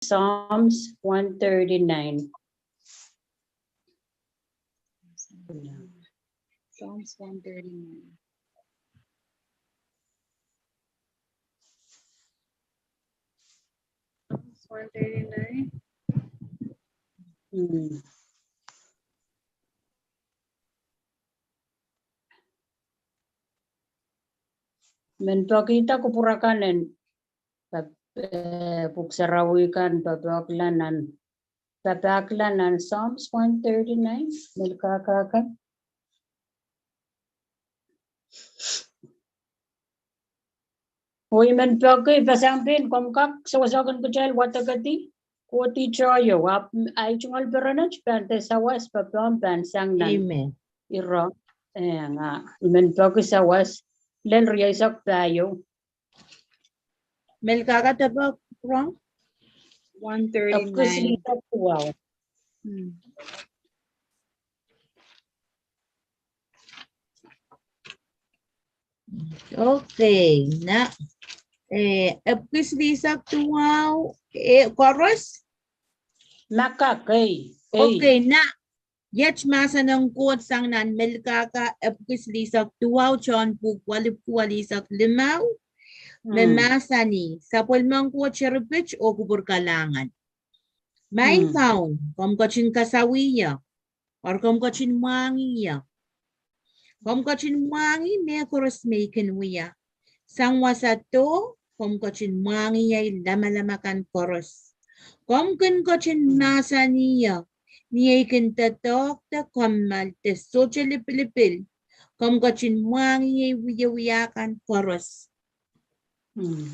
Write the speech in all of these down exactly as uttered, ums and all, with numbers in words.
Psalms one thirty-nine. Psalms one thirty-nine. Psalms one thirty-nine. Hmm. Men pokiten kupurakanen, pap-, eh, puk sarawi kan, papaklan an, papaklan an Psalms one thirty-nine, melkaka kan. Oi men pokiten, pasang pin, kom kak sewesokun kitail watakati, koti choyo, ap, ai chungol perenach, pan te sawas, papam, pan sang nan. Amen. Iro, eh, nga, men pokiten sawas, lel riaisak payo. Melkaka tepok rong? One thirty-nine. Epwis lisak tuwau. Hmm. Okay, na, eh, epwis lisak tuwau, eh, koros? Makak, ei, ei. Okay, na, iech masanen Kot sang nan Melkaka epwis lisak tuwau, chon puk walupuku walisak limau, me, hmm, masani, sapwelmon Kot cheripich o kupur kalangan. Main, hmm, kaun, kom kochin kasawi ia, or kom kochin mwangi ia. Kom kochin mwangi me koros me i kin wia. Sang wasa to, kom kochin mwangi ia i lamalama kan koros. Kom kin kochin, hmm, masani ia, ni ei kin tetok te kommal te soche lipilipil. Kom kochin mwangi ia i wiewia kan koros. Mm.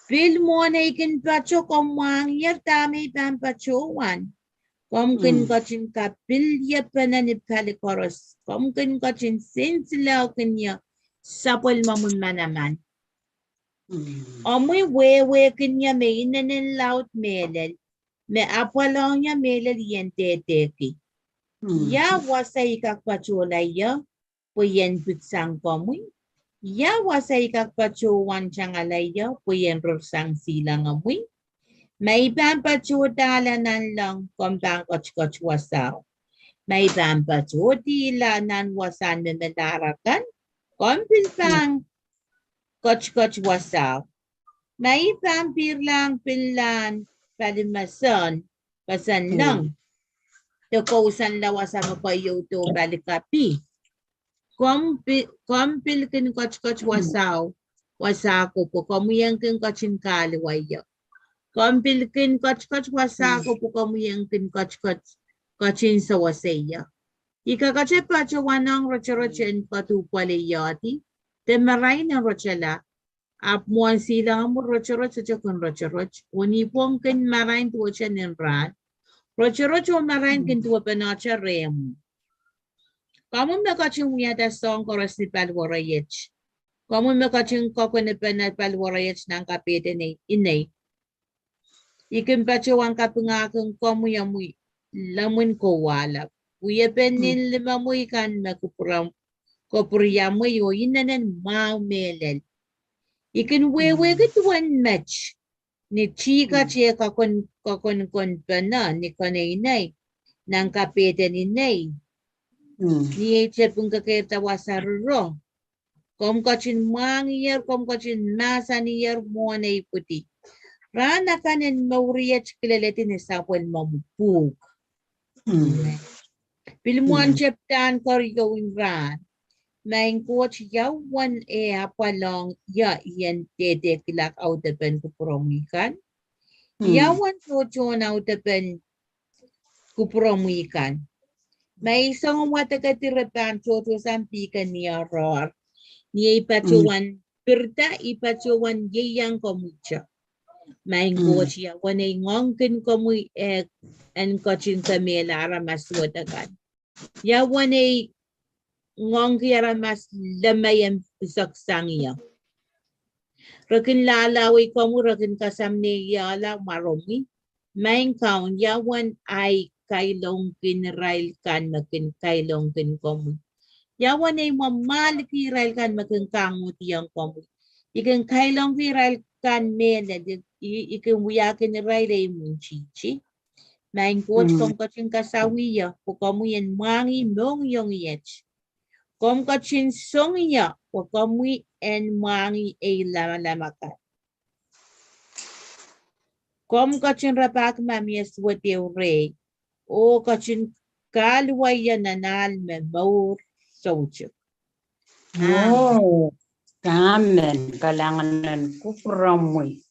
Pil mwo nei kin pacho kom mwangier ta mei pwan pacho wan. Kom kin, mm, kochin kapil ia penen i pali koros. Kom kin kochin sinsilakin ia sapwelmomun manaman. Mm. Omwi wewekin ia me inenen laut melel, me apwalong ia melel ien teteki. Mm. Ia wasa i kak pachola ia, pwe ien pitsang komwi. Ia wasa i kak pacho wan changala ia, pwe ien ror sang silangamwi. Mei pwan pacho tala nan long, kom pwan kochkoch wasau. Mei pwan pacho tila nan wasan me melara kan, kom pil, mm, pwan kochkoch wasau. Mei pwan pirlang pinlan palimason, pasan, mm, nang. Te kousan lawasa me koiou to pali kapi. Kom pi-, kom pil kin kochkoch wasau, wasa kopwe kom ien kin kochin kaliwaio. Kom pil kin kochkoch wasa, mm, kopwe kom ien kin kochkoch, kochin sowaseio. Ika kache pacho wanong rochorochen katu pwale ioti, te marain en rochela, ap mwan silangamur rochoroch, ochokun rochoroch, o nipwong kin marain tuochen en ran, rochoroch o marain kin tuopenocha remu. Kamun me kachin wiata song koros ni pal woroiech. Kamun me kachin kokon epena pal woroiech nan kapeten inei. Ikin pacho wan kapingakin komwi amwi lamwin kowalap. Wiepen, mm, nin limamwi kan me kupram, kopuriamwi o inenen mau melel. Ikin, mm, weweki tuwen mech. Ni chika, mm, che kakon, kakon kon pena, ni koneinei, nan kapeten inei. Mm. Ni ei chepun kakerta wasaruro. Kom kachin mwangier, kom kachin masanier mwo nei pwiti. Ran akanen mouriech kileletin esapwel momupuk. Mm. Pil mwan, mm, cheptan koriou in ran. Main Kot, ia won e apwalong ia ien tetekilak autepen kupuromwi kan. Mm. Ia won chochon autepen kupuromwi kan. Mei song wateketire pwan chocho san piken ni aror. Ni ei pacho, mm, wan pirta, i pacho wan ieiang komwicho. Main, mm, Kot, ia won ei ngongkin komwi, eh, en kachin kemela aramas wotakan. Ia won ei ngongki aramas lemei en pisok sangio. Rekin lalawei komwi, rekin kasamne iala maromwi. Main Kaun, ia won ai kailongkin irail kan me kin kailongkin komwi. Ia won ei mwamaliki irail kan me kin kangotiong komwi. Ikin kailongki irail kan me ne i, i kin wiakin ira ile imwin chiechi. Maing Kot, mm, kom kachin kasawi ia, pwe kom en mwangi mongiong iech. Kom kachin song ia, pwe kom en mwangi ei lamalamakan. Kom kachin rapak ma mi eswet ew rei, o kachin kaluaia nanal me mour souchuk. Amen. Oh, amen. Kalanganen kupuromwi.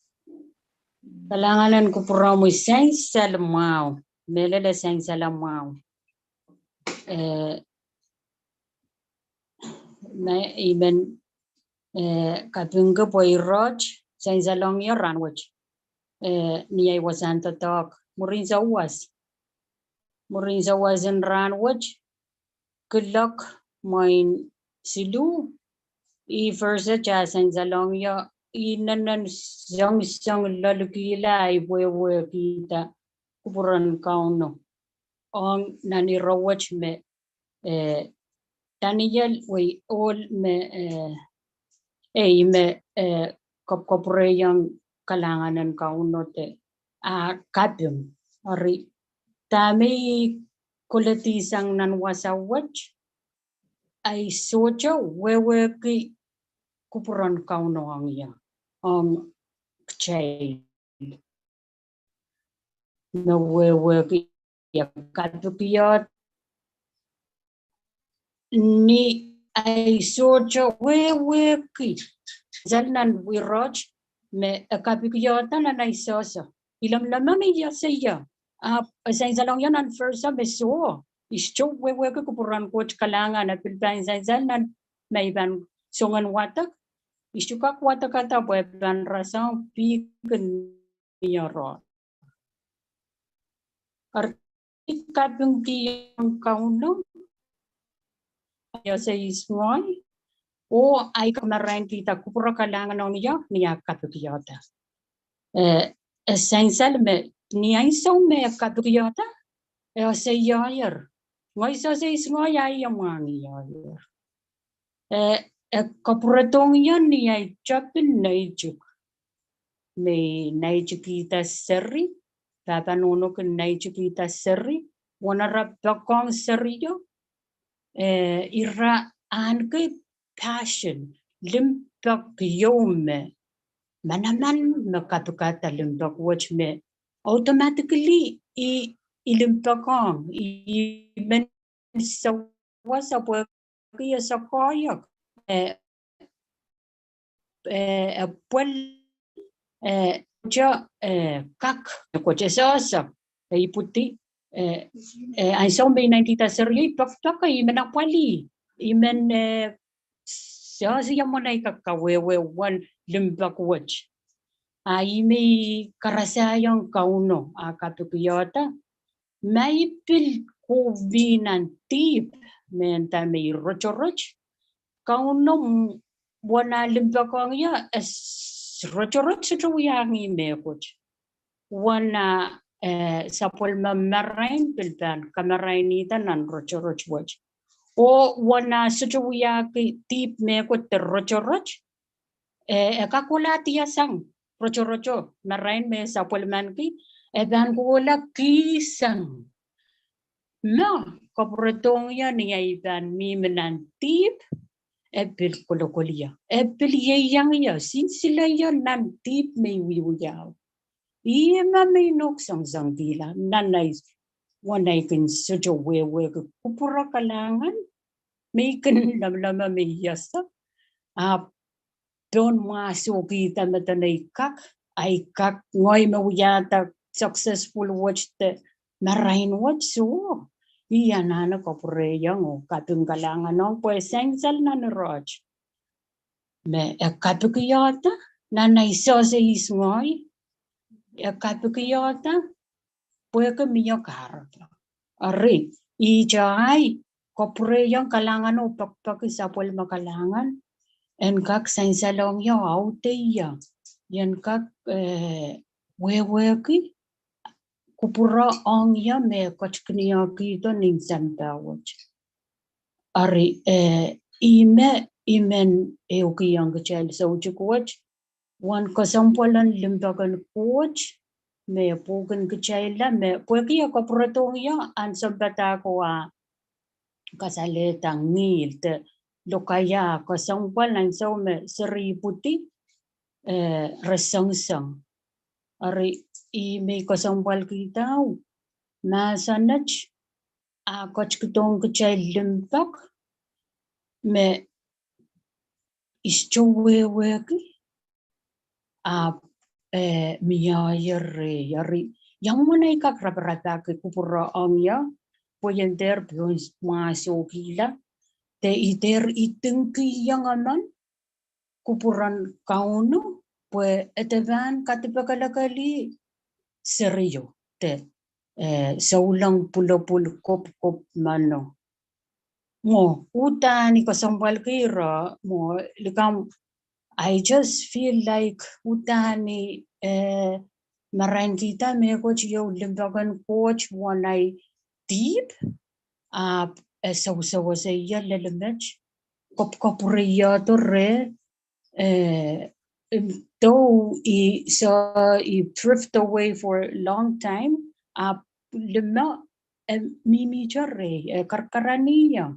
Kalanganen kupuromwi sansal mwau. Melele sansal mwau. Eh, me imen, eh, kapingki pwe iroch, sansal ong ia ran wech. Eh, ni ai wasan totok. Murin souwas. Murin souwasen ran wech. Kilok mwain silu, i verse cha sansal ong ia, i nenen songsong lolikila ai wewe kita kupuron Kauno. Ong nan irowech me, eh, Daniel wei ol me, eh, ei me, eh, kopkopreiong kalanganen Kauno te a kapung. Ari, ta mei koleti sang nan wasawach, ai socho wewe ki kupuron Kauno ong ia, ong kchei. Me wewe ki ia kapikiot ni ai socho wewe ki. Sansal nan wiroch me e kapikiota nan ai soso. Ilamlama me ia se ia. A, sansal ong ia nan verse me so. Ischou wewe ki kupuron Kot kalangan a pil pan sansal nan me ipan songen watak. Ischukak watak ata pwe pan rasong pikin ioro. Ar ikapingki ong Kauno, ia se isngoi, o ai kamarain kita kupura kalangan ong ia, ni a kapikiota. Eh, e sansal me, ni ai song me kapikiota, e o se ioier. Ngoi so se isngoi ai ia mwangi ioier. Eh, e kapuretong ia ni ai chapin naichuk. Mei naichukita seri, papa nonok naichukita seri, wonara pekong seri io, eh, ira an ke passion, limpok io me, manaman me kapikata limpok wech me, automatically i, i limpokong, i, i men sawasa pwe ki esokoiok. Eh, eh, epwel, eh, jo, eh, kak, koche soso, eh, iputi, eh, eh, ansou mei naichukita seri io, pokpok, i men apwali, i men, eh, sosi amon ai kak kawewe won limpok wech. A i mei karasaiong Kauno a kapikiota, mai pil kowinan tip, menta mei rochoroch, Kauno wona limpokong ia, es rochoroch socho wiangi mekoch. Wona, eh, sapwelma marain pil pan kamarainita nan rochoroch wech. O wona socho wiaki tip mekot te rochoroch, eh, e kakola tia sang rochorocho, marain me sapwelmanki, e pan kola ki sang. Me, kapuretong ia ni ai pan mi menan tip, e pil kolokolia, e pil ieiang ia, sinsila ia nan tip mei wiwiau. Ia ma mei nok songsong tila, nan ai, won ai kin socho wewe ki kupura kalangan, mei kin lamlama mei iasa, a pon mwa sokita metan ai kak, ai kak ngoi me wiata successful wech te marain wech so. Ia nana kapureiong o kaping kalangan ong pwe sansal nan roch. Me e kapikiota, nan ai sose is ngoi, e kapikiota, pwe ke mio karapa. Ari, i cha ai, kapureiong kalangan o pokpoki sapwelma kalangan, en kak sansal ong ia, aute ia, en kak, eh, weweki, kupura ong ia me kochkini akito nin sampawech. Ari, eh, i me, i men eukiong kichel souchuk wech, won kosompolen limpoken Kot me puken kichela me pweki a kopwuretong ia an sompatako a kasaleta ngil te lokaia kosompwal ansou me seri puti, eh, re songsong. Are i mei kosompwal kitau, masanoch a koch kitong kichai limpok me is chou weweki a, eh, mi a iere, ieri, iang mona ikak raparapaki kupura ong ia, pwe ien der pion masokila, te iter itingki iang aman, kupuran kaunu, pwe eteban katipekelekeli serio, te, eh, soulong pulopul kopkop mano. Mo, utani kosompwal kira, mo, likam, I just feel like utani, eh, maran kita me koch iou limpoken koch won ai tip, ap, eh, sousou ose ia lelemech, kopkopure ia tore, eh, though i, so i drift away for a long time, ap lima, eh, mimi chorei, eh, karkarani ia,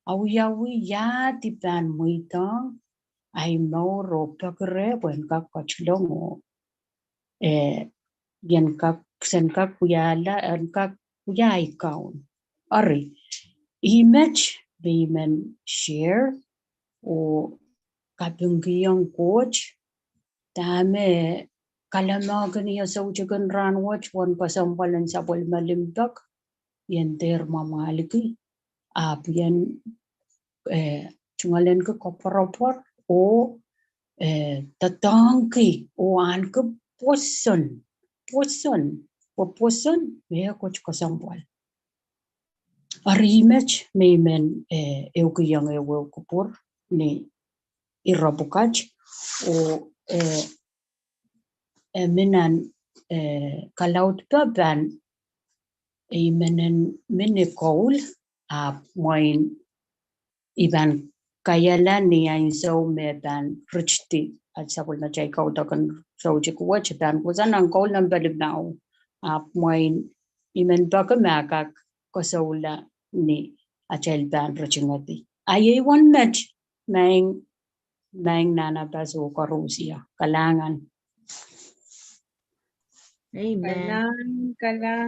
awiawi ia tipan mwitong, ai mour o pokire pwen kak koch longo. Eh, ien kak, sen kak wiala, en kak wiai kaun. Ari, imech, peimen share, o kapingkiong koch, tame kalamakin ia souchikin ran woch won kosompwalen sapwelma limpok, ien der mamwaliki, ap ien, eh, chungalenki koporopor, o, eh, tatangki, o anki poson, poson, po poson, me koch kosompwal. Ari imech mei men, eh, eukiong ewe kupur, ni iropukach, o, eh, eh, minan, eh, kalaut papan, ei menen mini koul, ap mwain ipan kaiala ni ainsou me pan richti, ach sapwelma chai kautoken souchik woch, pan kusan an koul nampa limau, ap mwain imen pake me akak kosoula ni achail pan richingeti. Aiei won mech, maing, maing nana pasu korusia. Kalangan. Amen. Kalang, kalang.